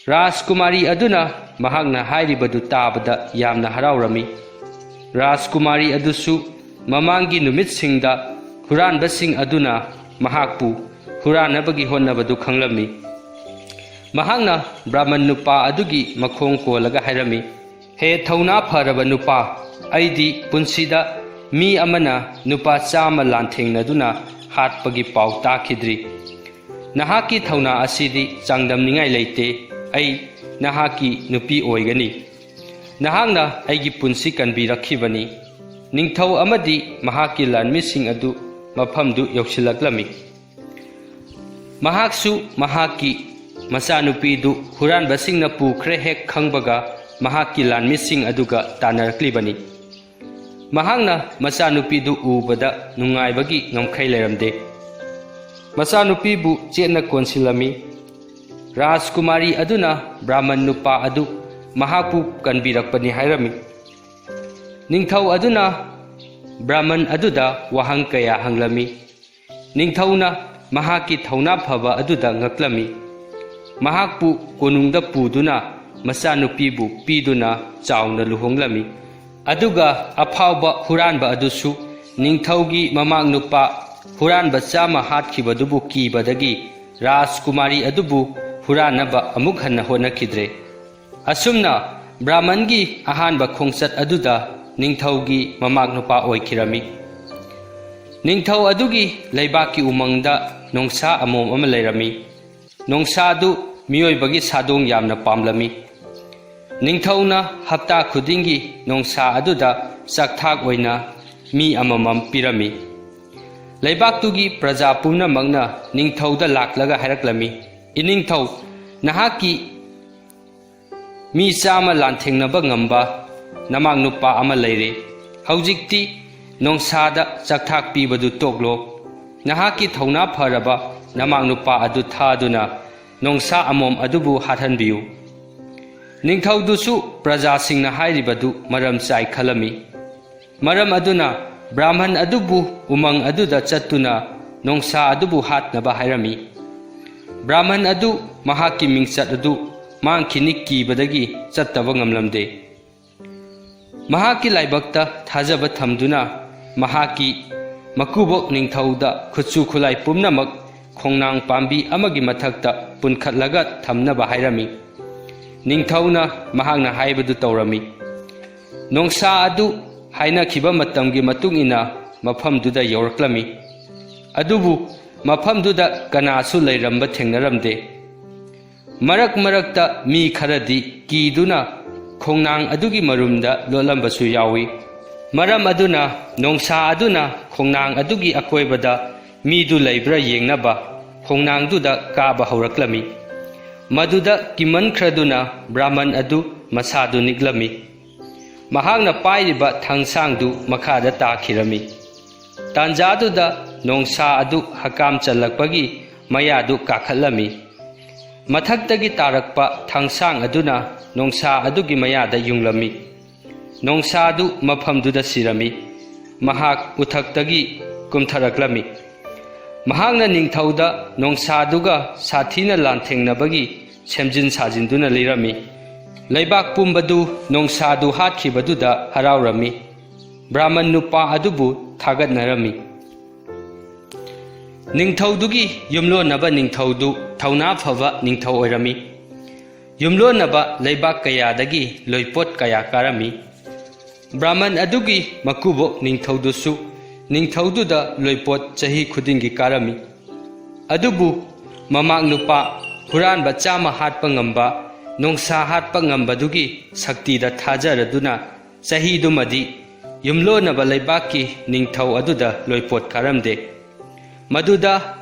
ꯔꯥꯖꯀꯨꯃꯥꯔꯤ ꯑꯗꯨꯅ ꯃꯍꯥꯛꯅ ꯍꯥꯏꯔꯤꯕꯗꯨ ꯇꯥꯕꯗ ꯌꯥꯝꯅ ꯍꯔꯥꯎꯔꯝꯃꯤ꯫ ꯔꯥꯖꯀꯨꯃꯥꯔꯤ ꯑꯗꯨꯁꯨ ꯃꯃꯥꯡꯒꯤ ꯅꯨꯃꯤꯠꯁꯤꯡꯗ ꯍꯨꯔꯥꯟꯕꯁꯤꯡ ꯑꯗꯨꯅ ꯃꯍꯥꯛꯄꯨ ꯍꯨꯔꯥꯟꯅꯕꯒꯤ ꯍꯣꯠꯅꯕꯗꯨ ꯈꯪꯂꯝꯃꯤ꯫ ꯃꯍꯥꯛꯅ ꯕ꯭ꯔꯥꯍꯃꯟ ꯅꯨꯄꯥ ꯑꯗꯨꯒꯤ ꯃꯈꯣꯡ ꯀꯣꯜꯂꯒ ꯍꯥꯏꯔꯝꯃꯤ, "ꯍꯦ ꯊꯧꯅꯥ ꯐꯔꯕ ꯅꯨꯄꯥ, ꯑꯩꯗꯤ ꯄꯨꯟꯁꯤꯗ ꯃꯤ ꯑꯃꯅ ꯅꯨꯄꯥ ꯆꯥꯝꯃ ꯂꯥꯟꯊꯦꯡꯅꯗꯨꯅ ꯍꯥꯠꯄꯒꯤ ꯄꯥꯎ ꯇꯥꯈꯤꯗ꯭ꯔꯤ꯫ ꯅꯍꯥꯛꯀꯤ ꯊꯧꯅꯥ ꯑꯁꯤꯗꯤ ꯆꯥꯡꯗꯝꯅꯤꯡꯉꯥꯏ ꯂꯩꯇꯦ꯫ ꯑꯩ ꯅꯍꯥꯛꯀꯤ ꯅꯨꯄꯤ ꯑꯣꯏꯒꯅꯤ꯫ ꯅꯍꯥꯛꯅ ꯑꯩꯒꯤ ꯄꯨꯟꯁꯤ ꯀꯟꯕꯤꯔꯛꯈꯤꯕꯅꯤ"꯫ ꯅꯤꯡꯊꯧ ꯑꯃꯗꯤ ꯃꯍꯥꯛꯀꯤ ꯂꯥꯟꯃꯤꯁꯤꯡ ꯑꯗꯨ ꯃꯐꯝꯗꯨ ꯌꯧꯁꯤꯜꯂꯛꯂꯝꯃꯤ꯫ ꯃꯍꯥꯛꯁꯨ ꯃꯍꯥꯛꯀꯤ ꯃꯆꯥꯅꯨꯄꯤꯗꯨ ꯍꯨꯔꯥꯟꯕꯁꯤꯡꯅ ꯄꯨꯈ꯭ꯔꯦ ꯍꯦꯛ ꯈꯪꯕꯒ, ꯃꯍꯥꯛꯀꯤ ꯂꯥꯟꯃꯤꯁꯤꯡ ꯑꯗꯨꯒ ꯇꯥꯟꯅꯔꯛꯂꯤꯕꯅꯤ꯫ ꯃꯍꯥꯛꯅ ꯃꯆꯥꯅꯨꯄꯤꯗꯨ ꯎꯕꯗ ꯅꯨꯡꯉꯥꯏꯕꯒꯤ ꯉꯝꯈꯩ ꯂꯩꯔꯝꯗꯦ꯫ ꯃꯆꯥꯅꯨꯄꯤꯕꯨ ꯆꯦꯠꯅ ꯀꯣꯟꯁꯤꯜꯂꯝꯃꯤ꯫ ꯔꯥꯖꯀꯨꯃꯥꯔꯤ ꯑꯗꯨꯅ ꯕ꯭ꯔꯥꯍꯃꯟ ꯅꯨꯄꯥ ꯑꯗꯨ ꯃꯍꯥꯛꯄꯨ ꯀꯟꯕꯤꯔꯛꯄꯅꯤ ꯍꯥꯏꯔꯝꯃꯤ꯫ ꯅꯤꯡꯊꯧ ꯑꯗꯨꯅ ꯕ꯭ꯔꯥꯍꯃꯟ ꯑꯗꯨꯗ ꯋꯥꯍꯪ ꯀꯌꯥ ꯍꯪꯂꯝꯃꯤ꯫ ꯅꯤꯡꯊꯧꯅ ꯃꯍꯥꯛꯀꯤ ꯊꯧꯅꯥ ꯐꯕ ꯑꯗꯨꯗ ꯉꯛꯂꯝꯃꯤ꯫ ꯃꯍꯥꯛꯄꯨ ꯀꯣꯅꯨꯡꯗ ꯄꯨꯗꯨꯅ ꯃꯆꯥꯅꯨꯄꯤꯕꯨ ꯄꯤꯗꯨꯅ ꯆꯥꯎꯅ ꯂꯨꯍꯣꯡꯂꯝꯃꯤ꯫ ꯑꯗꯨꯒ ꯑꯐꯥꯎꯕ ꯍꯨꯔꯥꯟꯕ ꯑꯗꯨꯁꯨ ꯅꯤꯡꯊꯧꯒꯤ ꯃꯃꯥꯛ ꯅꯨꯄꯥ ꯍꯨꯔꯥꯟꯕ ꯆꯥꯝꯃ ꯍꯥꯠꯈꯤꯕꯗꯨꯕꯨ ꯀꯤꯕꯗꯒꯤ ꯔꯥꯖꯀꯨꯃꯥꯔꯤ ꯑꯗꯨꯕꯨ ꯍꯨꯔꯥꯟꯅꯕ ꯑꯃꯨꯛ ꯍꯟꯅ ꯍꯣꯠꯅꯈꯤꯗ꯭ꯔꯦ꯫ ꯑꯁꯨꯝꯅ ꯕ꯭ꯔꯥꯍꯃꯟꯒꯤ ꯑꯍꯥꯟꯕ ꯈꯣꯡꯆꯠ ꯑꯗꯨꯗ ꯅꯤꯡꯊꯧꯒꯤ ꯃꯃꯥꯛ ꯅꯨꯄꯥ ꯑꯣꯏꯈꯤꯔꯝꯃꯤ꯫ ꯅꯤꯡꯊꯧ ꯑꯗꯨꯒꯤ ꯂꯩꯕꯥꯛꯀꯤ ꯎꯃꯪꯗ ꯅꯣꯡꯁꯥ ꯑꯃꯣꯝ ꯑꯃ ꯂꯩꯔꯝꯃꯤ꯫ ꯅꯣꯡꯁꯥ ꯑꯗꯨ ꯃꯤꯑꯣꯏꯕꯒꯤ ꯁꯥꯗꯣꯡ ꯌꯥꯝꯅ ꯄꯥꯝꯂꯝꯃꯤ꯫ ꯅꯤꯡꯊꯧꯅ ꯍꯞꯇꯥ ꯈꯨꯗꯤꯡꯒꯤ ꯅꯣꯡꯁꯥ ꯑꯗꯨꯗ ꯆꯥꯛꯊꯥꯛ ꯑꯣꯏꯅ ꯃꯤ ꯑꯃꯃꯝ ꯄꯤꯔꯝꯃꯤ꯫ ꯂꯩꯕꯥꯛꯇꯨꯒꯤ ꯄ꯭ꯔꯖꯥ ꯄꯨꯝꯅꯃꯛꯅ ꯅꯤꯡꯊꯧꯗ ꯂꯥꯛꯂꯒ ꯍꯥꯏꯔꯛꯂꯝꯃꯤ, "ꯏꯅꯤꯡꯊꯧ, ꯅꯍꯥꯛꯀꯤ ꯃꯤ ꯆꯥꯝꯃ ꯂꯥꯟꯊꯦꯡꯅꯕ ꯉꯝꯕ ꯅꯃꯥꯛ ꯅꯨꯄꯥ ꯑꯃ ꯂꯩꯔꯦ꯫ ꯍꯧꯖꯤꯛꯇꯤ ꯅꯣꯡꯁꯥꯗ ꯆꯥꯛꯊꯥꯛ ꯄꯤꯕꯗꯨ ꯇꯣꯛꯂꯣ꯫ ꯅꯍꯥꯛꯀꯤ ꯊꯧꯅꯥ ꯐꯔꯕ ꯅꯃꯥꯛ ꯅꯨꯄꯥ ꯑꯗꯨ ꯊꯥꯗꯨꯅ ꯅꯣꯡꯁꯥ ꯑꯃꯣꯝ ꯑꯗꯨꯕꯨ ꯍꯥꯠꯍꯟꯕꯤꯌꯨ꯫" ꯅꯤꯡꯊꯧꯗꯨꯁꯨ ꯄ꯭ꯔꯖꯥꯁꯤꯡꯅ ꯍꯥꯏꯔꯤꯕꯗꯨ ꯃꯔꯝ ꯆꯥꯏ ꯈꯜꯂꯝꯃꯤ꯫ ꯃꯔꯝ ꯑꯗꯨꯅ ꯕ꯭ꯔꯥꯍꯃꯟ ꯑꯗꯨꯕꯨ ꯎꯃꯪ ꯑꯗꯨꯗ ꯆꯠꯇꯨꯅ ꯅꯣꯡꯁꯥ ꯑꯗꯨꯕꯨ ꯍꯥꯠꯅꯕ ꯍꯥꯏꯔꯝꯃꯤ꯫ ꯕ꯭ꯔꯥꯍꯃꯟ ꯑꯗꯨ ꯃꯍꯥꯛꯀꯤ ꯃꯤꯡꯆꯠ ꯑꯗꯨ ꯃꯥꯡꯈꯤꯅꯤ ꯀꯤꯕꯗꯒꯤ ꯆꯠꯇꯕ ꯉꯝꯂꯝꯗꯦ꯫ ꯃꯍꯥꯛꯀꯤ ꯂꯥꯏꯕꯛꯇ ꯊꯥꯖꯕ ꯊꯝꯗꯨꯅ ꯃꯍꯥꯛꯀꯤ ꯃꯀꯨꯕꯣꯛ ꯅꯤꯡꯊꯧꯗ ꯈꯨꯠꯁꯨ ꯈꯨꯠꯂꯥꯏ ꯄꯨꯝꯅꯃꯛ ꯈꯣꯡꯅꯥꯡ ꯄꯥꯝꯕꯤ ꯑꯃꯒꯤ ꯃꯊꯛꯇ ꯄꯨꯟꯈꯠꯂꯒ ꯊꯝꯅꯕ ꯍꯥꯏꯔꯝꯃꯤ꯫ ꯅꯤꯡꯊꯧꯅ ꯃꯍꯥꯛꯅ ꯍꯥꯏꯕꯗꯨ ꯇꯧꯔꯝꯃꯤ꯫ ꯅꯣꯡꯁꯥ ꯑꯗꯨ ꯍꯥꯏꯅꯈꯤꯕ ꯃꯇꯝꯒꯤ ꯃꯇꯨꯡ ꯏꯟꯅ ꯃꯐꯝꯗꯨꯗ ꯌꯧꯔꯛꯂꯝꯃꯤ꯫ ꯑꯗꯨꯕꯨ ꯃꯐꯝꯗꯨꯗ ꯀꯅꯥꯁꯨ ꯂꯩꯔꯝꯕ ꯊꯦꯡꯅꯔꯝꯗꯦ꯫ ꯃꯔꯛ ꯃꯔꯛꯇ ꯃꯤ ꯈꯔꯗꯤ ꯀꯤꯗꯨꯅ ꯈꯣꯡꯅꯥꯡ ꯑꯗꯨꯒꯤ ꯃꯔꯨꯝꯗ ꯂꯣꯠꯂꯝꯕꯁꯨ ꯌꯥꯎꯏ꯫ ꯃꯔꯝ ꯑꯗꯨꯅ ꯅꯣꯡꯁꯥ ꯑꯗꯨꯅ ꯈꯣꯡꯅꯥꯡ ꯑꯗꯨꯒꯤ ꯑꯀꯣꯏꯕꯗ ꯃꯤꯗꯨ ꯂꯩꯕ꯭ꯔꯥ ꯌꯦꯡꯅꯕ ꯈꯣꯡꯅꯥꯡꯗꯨꯗ ꯀꯥꯕ ꯍꯧꯔꯛꯂꯝꯃꯤ꯫ ꯃꯗꯨꯗ ꯀꯤꯃꯟꯈ꯭ꯔꯗꯨꯅ ꯕ꯭ꯔꯥꯍꯃꯟ ꯑꯗꯨ ꯃꯁꯥꯗꯨ ꯅꯤꯛꯂꯝꯃꯤ꯫ ꯃꯍꯥꯛꯅ ꯄꯥꯏꯔꯤꯕ ꯊꯥꯡꯁꯥꯡꯗꯨ ꯃꯈꯥꯗ ꯇꯥꯈꯤꯔꯝꯃꯤ꯫ ꯇꯥꯟꯖꯥꯗꯨꯗ ꯅꯣꯡꯁꯥ ꯑꯗꯨ ꯍꯀꯥꯝ ꯆꯜꯂꯛꯄꯒꯤ ꯃꯌꯥꯗꯨ ꯀꯥꯈꯠꯂꯝꯃꯤ꯫ ꯃꯊꯛꯇꯒꯤ ꯇꯥꯔꯛꯄ ꯊꯥꯡꯁꯥꯡ ꯑꯗꯨꯅ ꯅꯣꯡꯁꯥ ꯑꯗꯨꯒꯤ ꯃꯌꯥꯗ ꯌꯨꯡꯂꯝꯃꯤ꯫ ꯅꯣꯡꯁꯥꯗꯨ ꯃꯐꯝꯗꯨꯗ ꯁꯤꯔꯝꯃꯤ꯫ ꯃꯍꯥꯛ ꯎꯊꯛꯇꯒꯤ ꯀꯨꯝꯊꯔꯛꯂꯝꯃꯤ꯫ ꯃꯍꯥꯛꯅ ꯅꯤꯡꯊꯧꯗ ꯅꯣꯡꯁꯥꯗꯨꯒ ꯁꯥꯊꯤꯅ ꯂꯥꯟꯊꯦꯡꯅꯕꯒꯤ ꯁꯦꯝꯖꯤꯟ ꯁꯥꯖꯤꯟꯗꯨꯅ ꯂꯩꯔꯝꯃꯤ꯫ ꯂꯩꯕꯥꯛ ꯄꯨꯝꯕꯗꯨ ꯅꯣꯡꯁꯥꯗꯨ ꯍꯥꯠꯈꯤꯕꯗꯨꯗ ꯍꯔꯥꯎꯔꯝꯃꯤ꯫ ꯕ꯭ꯔꯥꯍꯃꯟ ꯅꯨꯄꯥ ꯑꯗꯨꯕꯨ ꯊꯥꯒꯠꯅꯔꯝꯃꯤ꯫ ꯅꯤꯡꯊꯧꯗꯨꯒꯤ ꯌꯨꯝꯂꯣꯟꯅꯕ ꯅꯤꯡꯊꯧꯗꯨ ꯊꯧꯅꯥ ꯐꯕ ꯅꯤꯡꯊꯧ ꯑꯣꯏꯔꯝꯃꯤ꯫ ꯌꯨꯝꯂꯣꯟꯅꯕ ꯂꯩꯕꯥꯛ ꯀꯌꯥꯗꯒꯤ ꯂꯣꯏꯄꯣꯠ ꯀꯌꯥ ꯀꯥꯔꯝꯃꯤ꯫ ꯕ꯭ꯔꯥꯍꯃꯟ ꯑꯗꯨꯒꯤ ꯃꯀꯨꯕꯣꯛ ꯅꯤꯡꯊꯧꯗꯨꯁꯨ ꯅꯤꯡꯊꯧꯗꯨꯗ ꯂꯣꯏꯄꯣꯠ ꯆꯍꯤ ꯈꯨꯗꯤꯡꯒꯤ ꯀꯥꯔꯝꯃꯤ꯫ ꯑꯗꯨꯕꯨ ꯃꯃꯥꯛ ꯅꯨꯄꯥ ꯍꯨꯔꯥꯟꯕ ꯆꯥꯝꯃ ꯍꯥꯠꯄ ꯉꯝꯕ, ꯅꯣꯡꯁꯥ ꯍꯥꯠꯄ ꯉꯝꯕꯗꯨꯒꯤ ꯁꯛꯇꯤꯗ ꯊꯥꯖꯔꯗꯨꯅ ꯆꯍꯤꯗꯨꯃꯗꯤ ꯌꯨꯝꯂꯣꯟꯅꯕ ꯂꯩꯕꯥꯛꯀꯤ ꯅꯤꯡꯊꯧ ꯑꯗꯨꯗ ꯂꯣꯏꯄꯣꯠ ꯀꯥꯔꯝꯗꯦ꯫ ꯃꯗꯨꯗ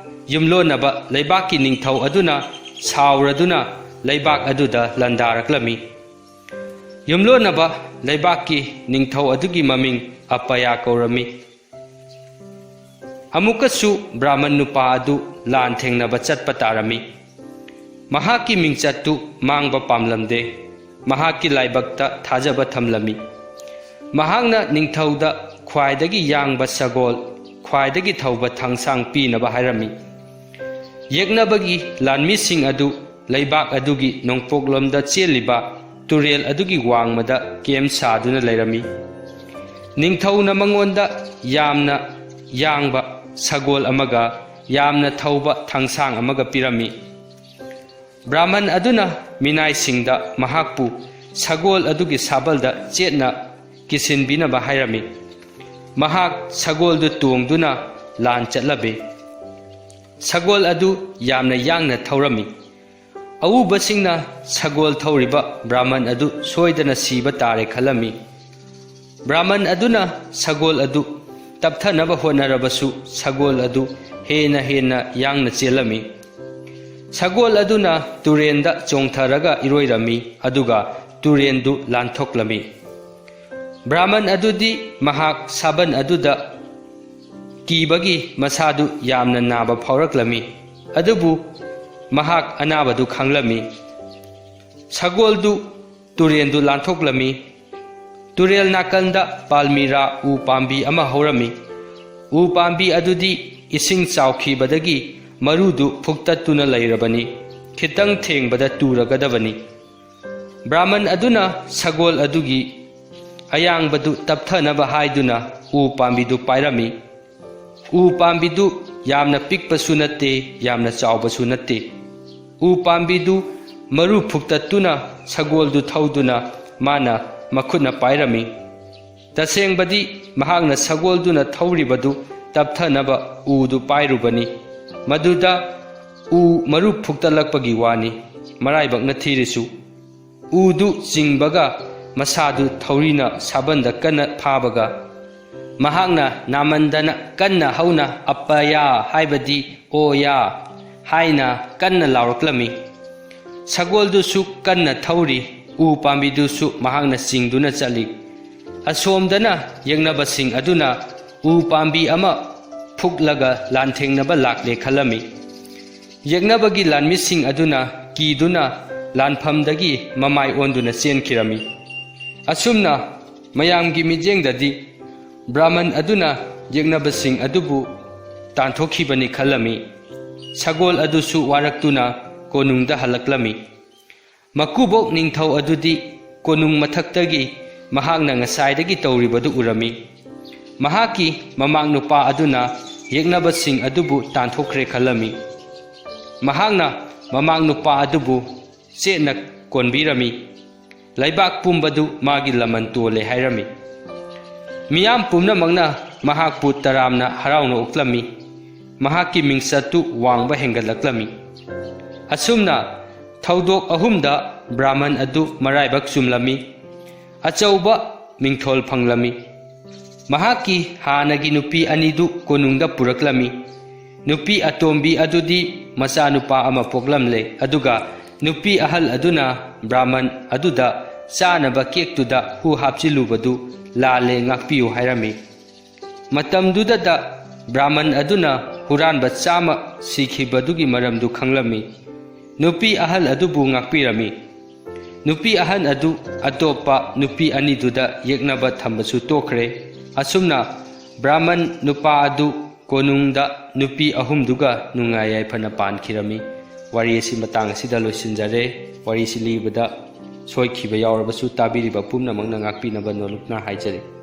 ꯌꯨꯝꯂꯣꯟꯅꯕ ꯂꯩꯕꯥꯛꯀꯤ ꯅꯤꯡꯊꯧ ꯑꯗꯨꯅ ꯁꯥꯎꯔꯗꯨꯅ ꯂꯩꯕꯥꯛ ꯑꯗꯨꯗ ꯂꯥꯟꯗꯥꯔꯛꯂꯝꯃꯤ꯫ ꯌꯨꯝꯂꯣꯟꯅꯕ ꯂꯩꯕꯥꯛꯀꯤ ꯅꯤꯡꯊꯧ ꯑꯗꯨꯒꯤ ꯃꯃꯤꯡ ꯑꯄꯌꯥ ꯀꯧꯔꯝꯃꯤ꯫ ꯑꯃꯨꯛꯀꯁꯨ ꯕ꯭ꯔꯥꯍꯃꯟ ꯅꯨꯄꯥ ꯑꯗꯨ ꯂꯥꯟ ꯊꯦꯡꯅꯕ ꯆꯠꯄ ꯇꯥꯔꯝꯃꯤ꯫ ꯃꯍꯥꯛꯀꯤ ꯃꯤꯡꯆꯠꯇꯨ ꯃꯥꯡꯕ ꯄꯥꯝꯂꯝꯗꯦ꯫ ꯃꯍꯥꯛꯀꯤ ꯂꯥꯏꯕꯛꯇ ꯊꯥꯖꯕ ꯊꯝꯂꯝꯃꯤ꯫ ꯃꯍꯥꯛꯅ ꯅꯤꯡꯊꯧꯗ ꯈ꯭ꯋꯥꯏꯗꯒꯤ ꯌꯥꯡꯕ ꯁꯒꯣꯜ, ꯈ꯭ꯋꯥꯏꯗꯒꯤ ꯊꯧꯕ ꯊꯥꯡꯁꯥꯡ ꯄꯤꯅꯕ ꯍꯥꯏꯔꯝꯃꯤ꯫ ꯌꯦꯛꯅꯕꯒꯤ ꯂꯥꯟꯃꯤꯁꯤꯡ ꯑꯗꯨ ꯂꯩꯕꯥꯛ ꯑꯗꯨꯒꯤ ꯅꯣꯡꯄꯣꯛꯂꯣꯝꯗ ꯆꯦꯜꯂꯤꯕ ꯇꯨꯔꯦꯜ ꯑꯗꯨꯒꯤ ꯋꯥꯡꯃꯗ ꯀꯦꯝ ꯁꯥꯗꯨꯅ ꯂꯩꯔꯝꯃꯤ꯫ ꯅꯤꯡꯊꯧꯅ ꯃꯉꯣꯟꯗ ꯌꯥꯝꯅ ꯌꯥꯡꯕ ꯁꯒꯣꯜ ꯑꯃꯒ ꯌꯥꯝꯅ ꯊꯧꯕ ꯊꯥꯡꯁꯥꯡ ꯑꯃꯒ ꯄꯤꯔꯝꯃꯤ꯫ ꯕ꯭ꯔꯥꯍꯃꯟ ꯑꯗꯨꯅ ꯃꯤꯅꯥꯏꯁꯤꯡꯗ ꯃꯍꯥꯛꯄꯨ ꯁꯒꯣꯜ ꯑꯗꯨꯒꯤ ꯁꯥꯕꯜꯗ ꯆꯦꯠꯅ ꯀꯤꯁꯤꯟꯕꯤꯅꯕ ꯍꯥꯏꯔꯝꯃꯤ꯫ ꯃꯍꯥꯛ ꯁꯒꯣꯜꯗꯨ ꯇꯣꯡꯗꯨꯅ ꯂꯥꯟ ꯆꯠꯂꯝꯃꯤ꯫ ꯁꯒꯣꯜ ꯑꯗꯨ ꯌꯥꯝꯅ ꯌꯥꯡꯅ ꯊꯧꯔꯝꯃꯤ꯫ ꯑꯎꯕꯁꯤꯡꯅ ꯁꯒꯣꯜ ꯊꯧꯔꯤꯕ ꯕ꯭ꯔꯥꯍꯃꯟ ꯑꯗꯨ ꯁꯣꯏꯗꯅ ꯁꯤꯕ ꯇꯥꯔꯦ ꯈꯜꯂꯝꯃꯤ꯫ ꯕ꯭ꯔꯥꯍꯃꯟ ꯑꯗꯨꯅ ꯁꯒꯣꯜ ꯑꯗꯨ ꯇꯞꯊꯅꯕ ꯍꯣꯠꯅꯔꯕꯁꯨ, ꯁꯒꯣꯜ ꯑꯗꯨ ꯍꯦꯟꯅ ꯍꯦꯟꯅ ꯌꯥꯡꯅ ꯆꯦꯜꯂꯝꯃꯤ꯫ ꯁꯒꯣꯜ ꯑꯗꯨꯅ ꯇꯨꯔꯦꯟꯗ ꯆꯣꯡꯊꯔꯒ ꯏꯔꯣꯏꯔꯝꯃꯤ, ꯑꯗꯨꯒ ꯇꯨꯔꯦꯟꯗꯨ ꯂꯥꯟꯊꯣꯛꯂꯝꯃꯤ꯫ ꯕ꯭ꯔꯥꯍꯃꯟ ꯑꯗꯨꯗꯤ ꯃꯍꯥꯛ ꯁꯥꯕꯟ ꯑꯗꯨꯗ ꯀꯤꯕꯒꯤ ꯃꯁꯥꯗꯨ ꯌꯥꯝꯅ ꯅꯥꯕ ꯐꯥꯎꯔꯛꯂꯝꯃꯤ, ꯑꯗꯨꯕꯨ ꯃꯍꯥꯛ ꯑꯅꯥꯕꯗꯨ ꯈꯪꯂꯝꯃꯤ꯫ ꯁꯒꯣꯜꯗꯨ ꯇꯨꯔꯦꯜꯗꯨ ꯂꯥꯟꯊꯣꯛꯂꯝꯃꯤ꯫ ꯇꯨꯔꯦꯜ ꯅꯥꯀꯟꯗ ꯄꯥꯜꯃꯤꯔꯥ ꯎ ꯄꯥꯝꯕꯤ ꯑꯃ ꯍꯧꯔꯝꯃꯤ꯫ ꯎ ꯄꯥꯝꯕꯤ ꯑꯗꯨꯗꯤ ꯏꯁꯤꯡ ꯆꯥꯎꯈꯤꯕꯗꯒꯤ ꯃꯔꯨꯗꯨ ꯐꯨꯛꯇꯠꯇꯨꯅ ꯂꯩꯔꯕꯅꯤ, ꯈꯤꯇꯪ ꯊꯦꯡꯕꯗ ꯇꯨꯔꯒꯗꯕꯅꯤ꯫ ꯕ꯭ꯔꯥꯍꯃꯟ ꯑꯗꯨꯅ ꯁꯒꯣꯜ ꯑꯗꯨꯒꯤ ꯑꯌꯥꯡꯕꯗꯨ ꯇꯞꯊꯅꯕ ꯍꯥꯏꯗꯨꯅ ꯎ ꯄꯥꯝꯕꯤꯗꯨ ꯄꯥꯏꯔꯝꯃꯤ꯫ ꯎ ꯄꯥꯝꯕꯤꯗꯨ ꯌꯥꯝꯅ ꯄꯤꯛꯄꯁꯨ ꯅꯠꯇꯦ, ꯌꯥꯝꯅ ꯆꯥꯎꯕꯁꯨ ꯅꯠꯇꯦ꯫ ꯎ ꯄꯥꯝꯕꯤꯗꯨ ꯃꯔꯨ ꯐꯨꯛꯇꯠꯇꯨꯅ ꯁꯒꯣꯜꯗꯨ ꯊꯧꯗꯨꯅ ꯃꯥꯅ ꯃꯈꯨꯠꯅ ꯄꯥꯏꯔꯝꯃꯤ꯫ ꯇꯁꯦꯡꯕꯗꯤ ꯃꯍꯥꯛꯅ ꯁꯒꯣꯜꯗꯨꯅ ꯊꯧꯔꯤꯕꯗꯨ ꯇꯞꯊꯅꯕ ꯎꯗꯨ ꯄꯥꯏꯔꯨꯕꯅꯤ꯫ ꯃꯗꯨꯗ ꯎ ꯃꯔꯨ ꯐꯨꯛꯇꯠꯂꯛꯄꯒꯤ ꯋꯥꯅꯤ, ꯃꯔꯥꯏꯕꯛꯅ ꯊꯤꯔꯤꯁꯨ꯫ ꯎꯗꯨ ꯆꯤꯡꯕꯒ ꯃꯁꯥꯗꯨ ꯊꯧꯔꯤꯅ ꯁꯥꯕꯟꯗ ꯀꯟꯅ ꯐꯥꯕꯒ, ꯃꯍꯥꯛꯅ ꯅꯥꯃꯟꯗꯅ ꯀꯟꯅ ꯍꯧꯅ "ꯑꯞꯄꯌꯥ" ꯍꯥꯏꯕꯗꯤ "ꯑꯣꯌꯥ" ꯍꯥꯏꯅ ꯀꯟꯅ ꯂꯥꯎꯔꯛꯂꯝꯃꯤ꯫ ꯁꯒꯣꯜꯗꯨꯁꯨ ꯀꯟꯅ ꯊꯧꯔꯤ, ꯎ ꯄꯥꯝꯕꯤꯗꯨꯁꯨ ꯃꯍꯥꯛꯅ ꯆꯤꯡꯗꯨꯅ ꯆꯠꯂꯤ꯫ ꯑꯁꯣꯝꯗꯅ ꯌꯦꯛꯅꯕꯁꯤꯡ ꯑꯗꯨꯅ ꯎ ꯄꯥꯝꯕꯤ ꯑꯃ ꯐꯨꯛꯂꯒ ꯂꯥꯟꯊꯦꯡꯅꯕ ꯂꯥꯛꯂꯦ ꯈꯜꯂꯝꯃꯤ꯫ ꯌꯦꯛꯅꯕꯒꯤ ꯂꯥꯟꯃꯤꯁꯤꯡ ꯑꯗꯨꯅ ꯀꯤꯗꯨꯅ ꯂꯥꯟꯐꯝꯗꯒꯤ ꯃꯃꯥꯏ ꯑꯣꯟꯗꯨꯅ ꯆꯦꯟꯈꯤꯔꯝꯃꯤ꯫ ꯑꯁꯨꯝꯅ ꯃꯌꯥꯝꯒꯤ ꯃꯤꯠꯌꯦꯡꯗꯗꯤ ꯕ꯭ꯔꯥꯍꯃꯟ ꯑꯗꯨꯅ ꯌꯦꯛꯅꯕꯁꯤꯡ ꯑꯗꯨꯕꯨ ꯇꯥꯟꯊꯣꯛꯈꯤꯕꯅꯤ ꯈꯜꯂꯝꯃꯤ꯫ ꯁꯒꯣꯜ ꯑꯗꯨꯁꯨ ꯋꯥꯔꯛꯇꯨꯅ ꯀꯣꯅꯨꯡꯗ ꯍꯜꯂꯛꯂꯝꯃꯤ꯫ ꯃꯀꯨꯕꯣꯛ ꯅꯤꯡꯊꯧ ꯑꯗꯨꯗꯤ ꯀꯣꯅꯨꯡ ꯃꯊꯛꯇꯒꯤ ꯃꯍꯥꯛꯅ ꯉꯁꯥꯏꯗꯒꯤ ꯇꯧꯔꯤꯕꯗꯨ ꯎꯔꯝꯃꯤ꯫ ꯃꯍꯥꯛꯀꯤ ꯃꯃꯥꯡ ꯅꯨꯄꯥ ꯑꯗꯨꯅ ꯌꯦꯛꯅꯕꯁꯤꯡ ꯑꯗꯨꯕꯨ ꯇꯥꯟꯊꯣꯛꯈ꯭ꯔꯦ ꯈꯜꯂꯝꯃꯤ꯫ ꯃꯍꯥꯛꯅ ꯃꯃꯥꯡ ꯅꯨꯄꯥ ꯑꯗꯨꯕꯨ ꯆꯦꯠꯅ ꯀꯣꯟꯕꯤꯔꯝꯃꯤ꯫ ꯂꯩꯕꯥꯛ ꯄꯨꯝꯕꯗꯨ ꯃꯥꯒꯤ ꯂꯃꯟ ꯇꯣꯜꯂꯦ ꯍꯥꯏꯔꯝꯃꯤ꯫ ꯃꯤꯌꯥꯝ ꯄꯨꯝꯅꯃꯛꯅ ꯃꯍꯥꯛꯄꯨ ꯇꯔꯥꯝꯅ ꯍꯔꯥꯎꯅ ꯑꯣꯛꯂꯝꯃꯤ꯫ ꯃꯍꯥꯛꯀꯤ ꯃꯤꯡꯆꯠꯇꯨ ꯋꯥꯡꯕ ꯍꯦꯟꯒꯠꯂꯛꯂꯝꯃꯤ꯫ ꯑꯁꯨꯝꯅ ꯊꯧꯗꯣꯛ ꯑꯍꯨꯝꯗ ꯕ꯭ꯔꯥꯍꯃꯟ ꯑꯗꯨ ꯃꯔꯥꯏꯕꯛ ꯆꯨꯝꯂꯝꯃꯤ꯫ ꯑꯆꯧꯕ ꯃꯤꯡꯊꯣꯜ ꯐꯪꯂꯝꯃꯤ꯫ ꯃꯍꯥꯛꯀꯤ ꯍꯥꯟꯅꯒꯤ ꯅꯨꯄꯤ ꯑꯅꯤꯗꯨ ꯀꯣꯅꯨꯡꯗ ꯄꯨꯔꯛꯂꯝꯃꯤ꯫ ꯅꯨꯄꯤ ꯑꯇꯣꯝꯕꯤ ꯑꯗꯨꯗꯤ ꯃꯆꯥꯅꯨꯄꯥ ꯑꯃ ꯄꯣꯛꯂꯝꯂꯦ, ꯑꯗꯨꯒ ꯅꯨꯄꯤ ꯑꯍꯜ ꯑꯗꯨꯅ ꯕ꯭ꯔꯥꯍꯃꯟ ꯑꯗꯨꯗ ꯆꯥꯅꯕ ꯀꯦꯛꯇꯨꯗ ꯍꯨ ꯍꯥꯞꯆꯤꯜꯂꯨꯕꯗꯨ ꯂꯥꯜꯂꯦ, ꯉꯥꯛꯄꯤꯌꯨ ꯍꯥꯏꯔꯝꯃꯤ꯫ ꯃꯇꯝꯗꯨꯗꯗ ꯕ꯭ꯔꯥꯍꯃꯟ ꯑꯗꯨꯅ ꯍꯨꯔꯥꯟꯕ ꯆꯥꯝꯃ ꯁꯤꯈꯤꯕꯗꯨꯒꯤ ꯃꯔꯝꯗꯨ ꯈꯪꯂꯝꯃꯤ꯫ ꯅꯨꯄꯤ ꯑꯍꯜ ꯑꯗꯨꯕꯨ ꯉꯥꯛꯄꯤꯔꯝꯃꯤ꯫ ꯅꯨꯄꯤ ꯑꯍꯜ ꯑꯗꯨ ꯑꯇꯣꯞꯄ ꯅꯨꯄꯤ ꯑꯅꯤꯗꯨꯗ ꯌꯦꯛꯅꯕ ꯊꯝꯕꯁꯨ ꯇꯣꯛꯈ꯭ꯔꯦ꯫ ꯑꯁꯨꯝꯅ ꯕ꯭ꯔꯥꯍꯃꯟ ꯅꯨꯄꯥ ꯑꯗꯨ ꯀꯣꯅꯨꯡꯗ ꯅꯨꯄꯤ ꯑꯍꯨꯝꯗꯨꯒ ꯅꯨꯡꯉꯥꯏ ꯌꯥꯏꯐꯅ ꯄꯥꯟꯈꯤꯔꯝꯃꯤ꯫ ꯋꯥꯔꯤ ꯑꯁꯤ ꯃꯇꯥꯡ ꯑꯁꯤꯗ ꯂꯣꯏꯁꯤꯟꯖꯔꯦ꯫ ꯋꯥꯔꯤꯁꯤ ꯂꯤꯕꯗ ꯁꯣꯏꯈꯤꯕ ꯌꯥꯎꯔꯕꯁꯨ ꯇꯥꯕꯤꯔꯤꯕ ꯄꯨꯝꯅꯃꯛꯅ ꯉꯥꯛꯄꯤꯅꯕ ꯅꯣꯂꯨꯛꯅ ꯍꯥꯏꯖꯔꯤ꯫